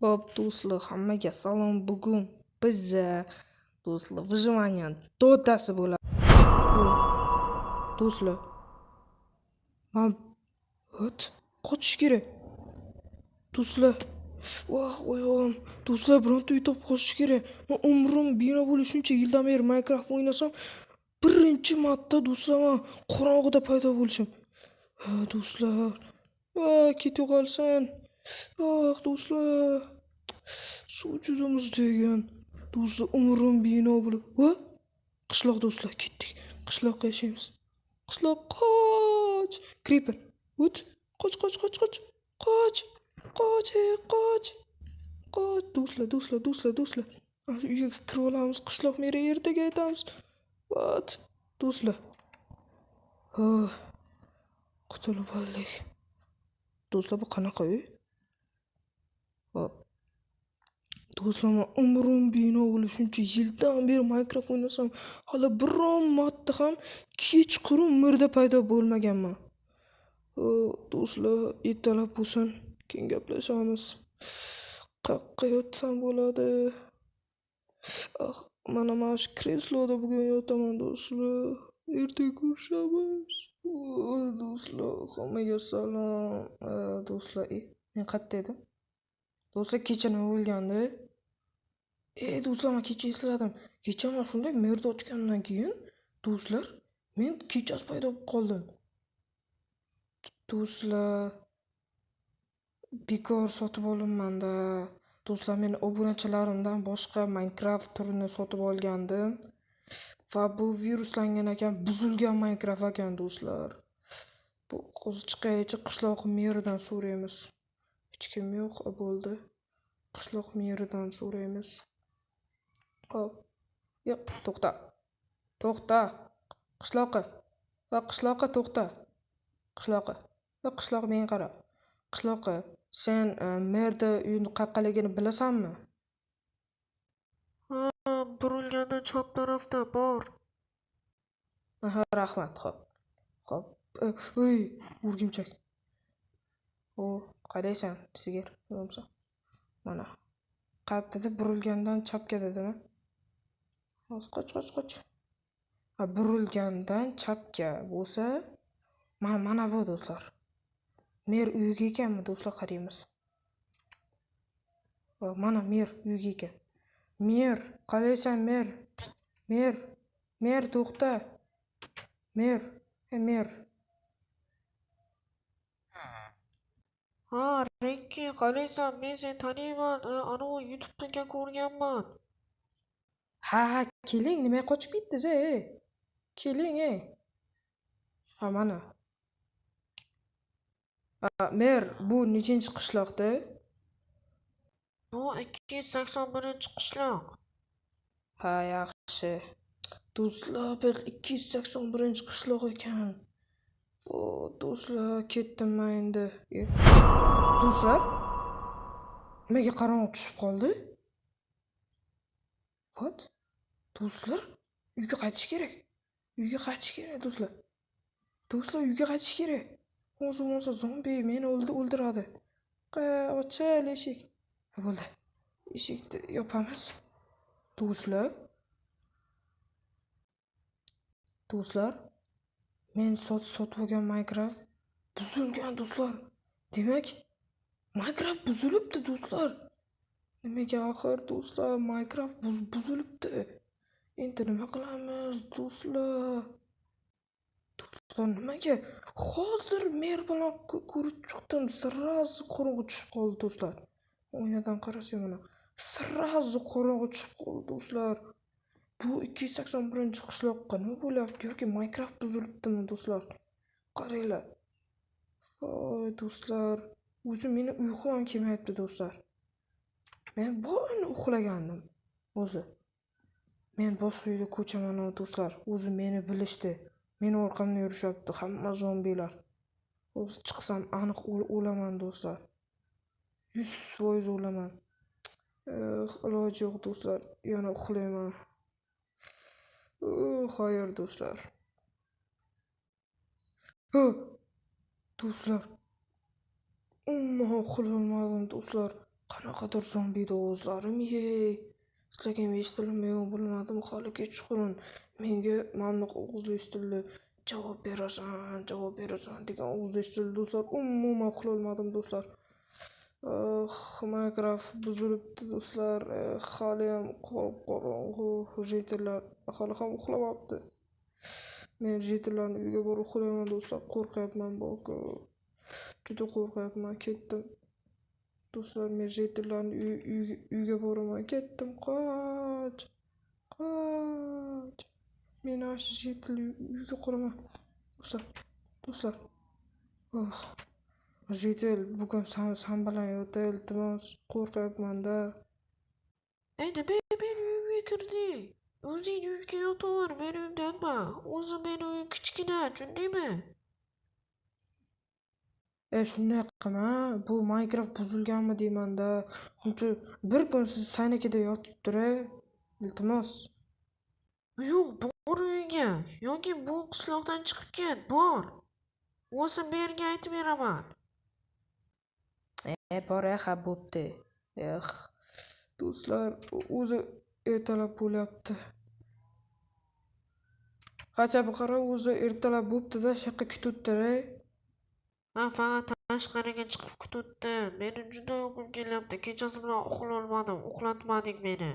Hop do'stlar, hammaga salom. Bugun biza do'stlar выживание dodasi bo'ladi. Do'stlar, man what? Qochish kerak. Do'stlar, voh, oyog'im. Do'stlar, bironta uy topib qochish kerak. Man umrim bino bo'lib shuncha yildan beri Minecraft o'ynasam, birinchi marta do'stlar man qorong'ida paydo bo'lishim. Ha, do'stlar, ha, ketib qolsin. Ah, do'stlar. Suv juda muzlagan. Do'stlar, umrim bino bo'lib. Va qishloq do'stlar, ketdik. Qishloqqa yashaymiz. Qishloq qoch. Creeper. O't. Qoch, qoch, qoch, qoch. Qoch. Qoch, ey, qoch. Qoch, do'stlar, do'stlar, do'stlar, do'stlar. Mana shu uyga kirib olamiz. Qishloq meri ertaga aytamiz. What? Do'stlar. Oh, qutulib oldik. Do'stlar, bu qanaqa uy? Hop. Do'stlar, man umrim bino bo'lib shuncha yildan beri Minecraft o'ynasam, hali biron marta ham kechqurun mirda paydo bo'lmaganman. O, do'stlar, ertalab bo'lsin, keyin gaplashamiz. Qayoqqa yotsam bo'ladi? Ah, mana shu kresloda bugun yotaman do'stlar. Ertaga ko'rishamiz. O, do'stlar, hammaga salom. Do'stlar, men qayerda edim? Do'stlar, kecha nima bo'lgandi? Do'stlar, man kecha esladim. Kecha man shunday merni ochgandan keyin, do'stlar, men kechasi paydo bo'lib qoldim. Do'stlar, bekor sotib olinmanda. Do'stlar, men obunachilarimdan boshqa Minecraft turini sotib olgandim. Va bu viruslangan ekan, buzilgan Minecraft ekan do'stlar. Bu hozir chiqaylikchi, qishloq meridan so'raymiz. Hech kim yo'q, bo'ldi. Qishloq meridan so'raymiz. Hop. Yo'q, to'xta. To'xta. Qishloqi. Va qishloqqa to'xta. Qishloqi. Va qishloq menga qara. Qishloqi, sen merda uyini qayoqqaligini bilasanmi? Ha, burilganda chap tarafda bor. Aha, rahmat. Hop. Hop. Ey, o'rgimchak. O, qalaysan, sigir? Bo'lmasa. Mana. Qayerda dedi? Burilgandan chapga dedimi? Hozir qoch, qoch, qoch. Ha, burilgandan chapga bo'lsa, mana bu do'stlar. Mer uyiga ekanmi do'stlar, qaraymiz. Va mana mer uyiga ekan. Mer, qalaysan mer? Mer, mer to'xta. Mer, mer. Ha, Rekki, qalaysan? Men seni taniyman. Anavi YouTube'dan ko'rganman. Ha, ha, keling, nimaga qochib ketdingiz, ey? Keling, ey. Ha, mana. Ha, mer, bu nechinchi qishloqda? Bu 281-qishloq. Ha, yaxshi. Do'stlar, bu 281-qishloq ekan. O, do'stlar, ketdim men endi. Do'stlar, nimaga qorong'i tushib qoldi? What? Do'stlar, uyga qaytish kerak. Uyga qaytish kerak, do'stlar. Do'stlar, uyga qaytish kerak. Hozir bo'lmasa zombi meni o'ldiradi. Ochil eshik. Ha, bo'ldi. Eshikni yopamiz. Do'stlar. Do'stlar, men sotib olgan Minecraft buzilgan do'stlar. Demak, Minecraft buzilibdi do'stlar. Nimaga axir do'stlar, Minecraft buzilibdi. Endi nima qilamiz do'stlar? Do'stlar, nimaga? Hozir mer bilan ko'rib chiqdim, сразу qorong'i tushib qoldi do'stlar. Oynadan qarasak mana, сразу qorong'i tushib qoldi do'stlar. Bu 281-qishloqqa nima bo'lyapti yoki Minecraft buzilibdimi do'stlar? Qaranglar. Voy do'stlar, o'zi meni uyqum ham kelmayapti do'stlar. Men boyini uxlagandim o'zi. Men boshqa uyga ko'chaman do'stlar. O'zi meni bilishdi. Meni orqamdan yurishyapti hamma zombilar. O'zi chiqsam aniq o'laman do'stlar. 100% o'laman. Iloji yo'q do'stlar. Yana uxlayman. Xayr do'stlar. Do'stlar. Umuman uxlolmadim do'stlar. Qanaqadir zombi ovozlarim, yey. Sizlarga ham eshitiladimi yo'q bilmadim, hali kechqurun menga mana bunaqa ovozlar eshitildi. Javob berasan, javob berasan degan ovozlar eshitildi do'stlar. Umuman uxlolmadim do'stlar. Minecraft buzilibdi do'stlar. Hali ham qop-qorong'u, jitellar hali ham uxlamabdi. Men jitellarni uyga borib uxlayman do'stlar. Qo'rqyapman borku. Juda qo'rqyapman, ketdim. Do'stlar, men jitellarni uyga boraman, ketdim. Qoch! Qoch! Men ana shu jitel uyga qolaman. Do'stlar, do'stlar. Oh. Jitel, bugun san bilan yotay, iltimos, qo'rqyapman-da. Ey, nima meni uyimga kirding? O'zing uyga yotaver, meni uyimda yotma. O'zi meni uyim kichkina, tushundingmi? Shunday qilma, bu Minecraft buzilganmi deyman-da. Uncha bir kun siz sanikida yotib turay, iltimos. Yo'q, bor uyingga yoki bu qishloqdan chiqib ket, bor. O'zi merga aytib beraman. Bor, ha, bo'pti. Eh, do'stlar, o'zi ertalab bo'lyapti. Qachon bu qara, o'zi ertalab bo'pti-da, shu yoqqa kutib turay. Ha, faqat tashqariga chiqib kutibdi. Meni juda uyqum kelyapti. Kechasi bilan uxlolmadim, uxlatmading meni.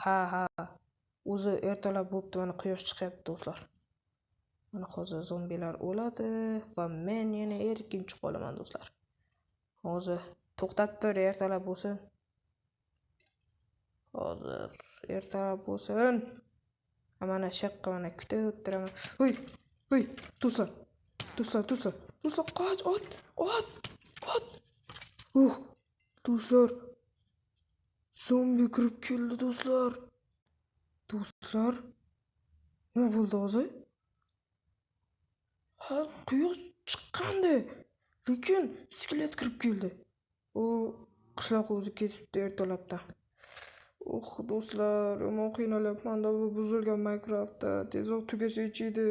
Ha, ha. O'zi ertalab bo'pti, mana quyosh chiqyapti do'stlar. Mana hozir zombilar o'ladi va men yana erkin chiqa olaman do'stlar. Hozir to'xtab tur, ertalab bo'lsin. Hozir ertalab bo'lsin. Ha, mana shu yoqqa mana kutib turaman. Voy, voy, do'stlar. Do'stlar, do'stlar. Do'stlar, qoch, ot, ot, ot. Do'stlar. Zombi kirib keldi do'stlar. Do'stlar, nima bo'ldi hozir? Ha, quyosh chiqqandi, lekin skelet kirib keldi. U qishloq o'zi ketibdi ertalabdan. Oh, do'stlar, yomon qiynalyapman-da bu buzilgan Minecraftda. Tezroq tugasa edi.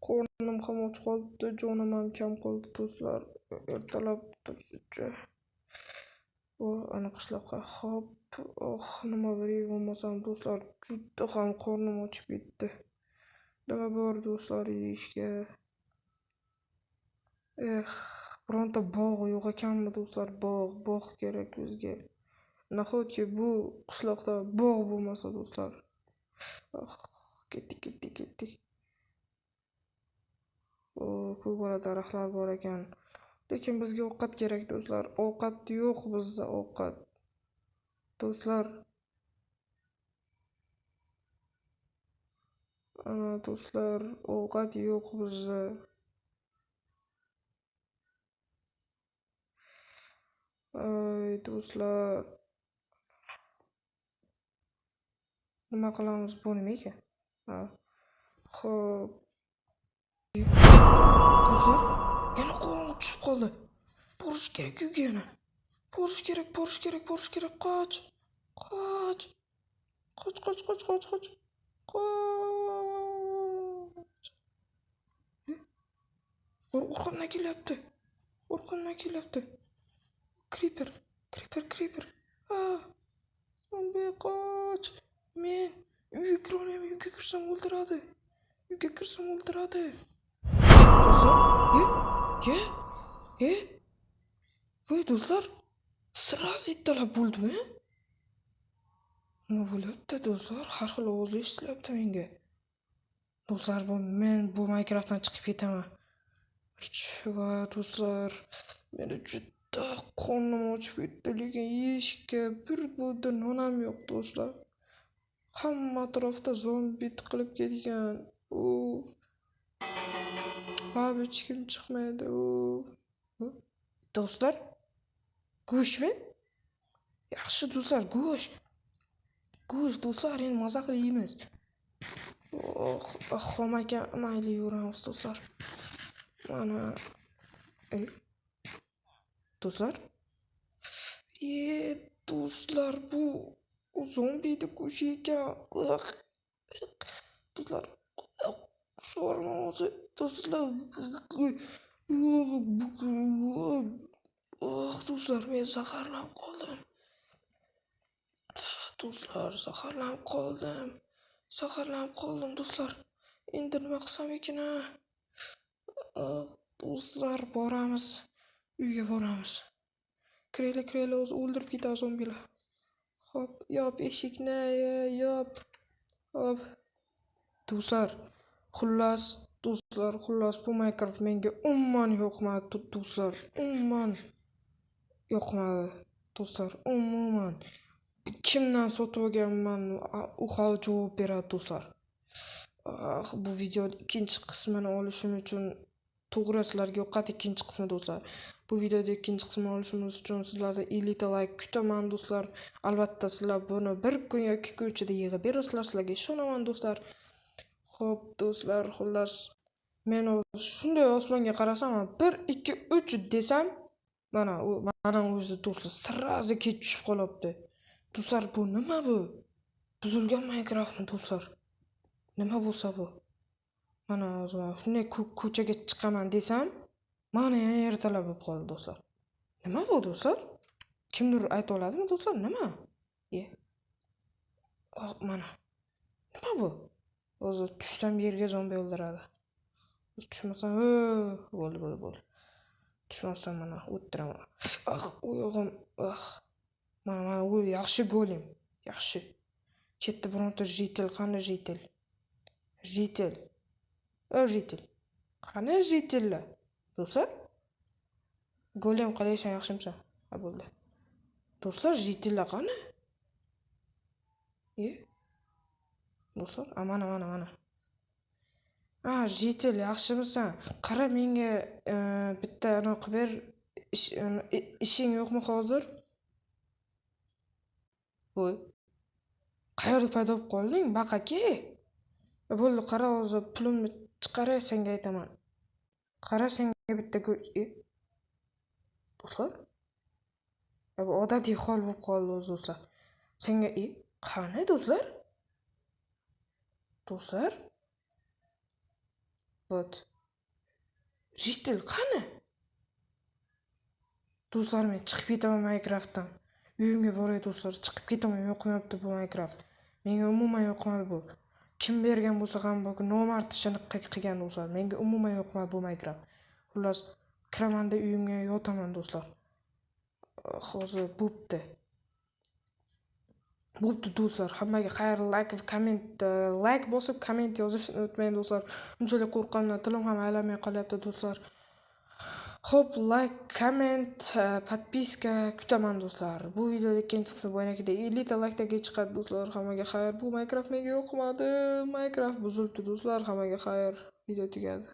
Qornim ham och qoldi, jonim ham kam qoldi do'stlar. Ertalab tursinchi. Oh, ana qishloqqa. Xo'p, oh, nimadir yeb olmasam do'stlar, juda ham qornim ochib ketdi. Nima bor do'stlar yeyishga? Eh, bironta bog' yo'q ekanmi do'stlar? Bog', bog' kerak bizga. Nahotki bu qishloqda bog' bo'lmasa do'stlar? Oh, ketdik, ketdik, ketdik. Oh, ko'p bola daraxtlar bor ekan. Lekin bizga ovqat kerak do'stlar. Ovqat yo'q bizda, ovqat. Do'stlar. Ana do'stlar, ovqat yo'q bizda. Ay do'stlar. Nima qilamiz, bu nima ekan? Ha. Xo'p. Do'stlar, yana qorong'i tushib qoldi. Borish kerak uyga yana. Borish kerak, borish kerak, borish kerak. Qoch. Qoch. Qoch, qoch, qoch, qoch, qoch. Qoch. Orqamdan kelyapti. Orqamdan kelyapti. Creeper, creeper, creeper. Ha. Zombi, qoch. Men uyga kira olmayman, uyga kirsam o'ldiradi. Uyga kirsam o'ldiradi. Do'stlar, ye, ye, ye. Voy do'stlar, sraz ertalab bo'ldimi? Nima bo'lyapti do'stlar? Har xil ovozlar eshitilyapti menga. Do'stlar, men bu Minecraftdan chiqib ketaman. Va do'stlar, meni juda qornim ochib ketdi, lekin yeyishga bir buta non ham yo'q do'stlar. Hamma atrofda zombi tiqilib ketgan. Uf. Hali hech kim chiqmaydi. Uf. Do'stlar, go'shtmi? Yaxshi do'stlar, go'sht. Go'sht do'stlar, endi maza qilib yeymiz. Oh, xom ekan, mayli yeyveramiz do'stlar. Mana do'stlar. Do'stlar, bu zombiyni go'shti ekan. Do'stlar, so'rma o'zi do'stlar. Oh, do'stlar, men zaharlanib qoldim. Do'stlar, zaharlanib qoldim. Zaharlanib qoldim, do'stlar. Endi nima qilsam ekan, a? Do'stlar, boramiz. Uyga boramiz. Kiraylik, kiraylik, o'zi o'ldirib ketadi zombilar. Xo'p, yop eshikni, yop. Hop. Do'stlar, xullas, do'stlar, xullas, bu Minecraft menga umuman yoqmadi, do'stlar, umuman yoqmadi, do'stlar, umuman. Kimdan sotib olganman, u hali javob beradi, do'stlar. Ah, bu videoni ikkinchi qismini olishim uchun to'g'ri sizlarga yoqadi ikkinchi qismi, do'stlar. Bu videoda ikkinchi qismini olishimiz uchun sizlardan 50 ta like kutaman, do'stlar. Albatta sizlar buni bir kun yoki 2 kun ichida yig'ib berasizlar, sizlarga ishonaman, do'stlar. Xo'p, do'stlar, xullas, men shunday osmonga qarasam, 1 2 3 desam, mana u mana o'zi, do'stlar, сразу kech tushib qolyapti. Do'stlar, bu nima bu? Buzilgan Minecraftmi, do'stlar? Nima bo'lsa bu? Mana hozir mana shunday ko'chaga chiqaman desam, mana yana ertalab bo'lib qoldi, do'stlar. Nima bu, do'stlar? Kimdir ayta oladimi, do'stlar? Nima? Ye. Oh, mana. Nima bu? O'zi tushsam yerga zombi o'ldiradi. O'zi tushmasam, bo'ldi, bo'ldi, bo'ldi. Tushmasam mana o'ttiraman. Ah, oyog'im, ah. Mana, mana u yaxshi golem. Yaxshi. Chetda bironta житель, qani житель? Житель. O житель. Qani житель lar? Do'stlar? Golem qalaysan, yaxshimisan? Ha, bo'ldi. Do'stlar, житель lar qani? E? Do'stlar, a mana, mana, mana. A, житель, yaxshimisan? Qara, menga bitta anaqa qilib ber. Ishing yo'qmi hozir? Voy. Qayerda paydo bo'lib qolding, baqaki? Bo'ldi, qara, hozir pulimni chiqaray, senga aytaman. Qara, senga bitta e? Do'stlar? Bu odatiy hol bo'lib qoldi o'zi, do'stlar. Senga e, qani do'stlar? Do'stlar? Вот. Житель qani? Do'stlar, men chiqib ketaman Minecraftdan. Uyimga boray, do'stlar, chiqib ketaman, yoqmayapti bu Minecraft. Menga umuman yoqmadi bu. Kim bergan bo'lsa ham bu nomard ishini qilgan, do'stlar. Menga umuman yoqmadi bu Minecraft. Xullas, kiramanda uyimga yotaman, do'stlar. Hozir bo'pti. Bo'pti, do'stlar. Hammaga xayr, like, komment, like bosib, komment yozishni unutmang, do'stlar. Unchalik qo'rqqandan tilim ham aylanmay qolyapti, do'stlar. Xo'p, like, komment, подписка kutaman, do'stlar. Bu videoda ikkinchi qismi bo'ynakida 50 ta like chiqadi, do'stlar. Hammaga xayr. Bu Minecraft menga yoqmadi. Minecraft buzildi, do'stlar. Hammaga xayr. Video tugadi.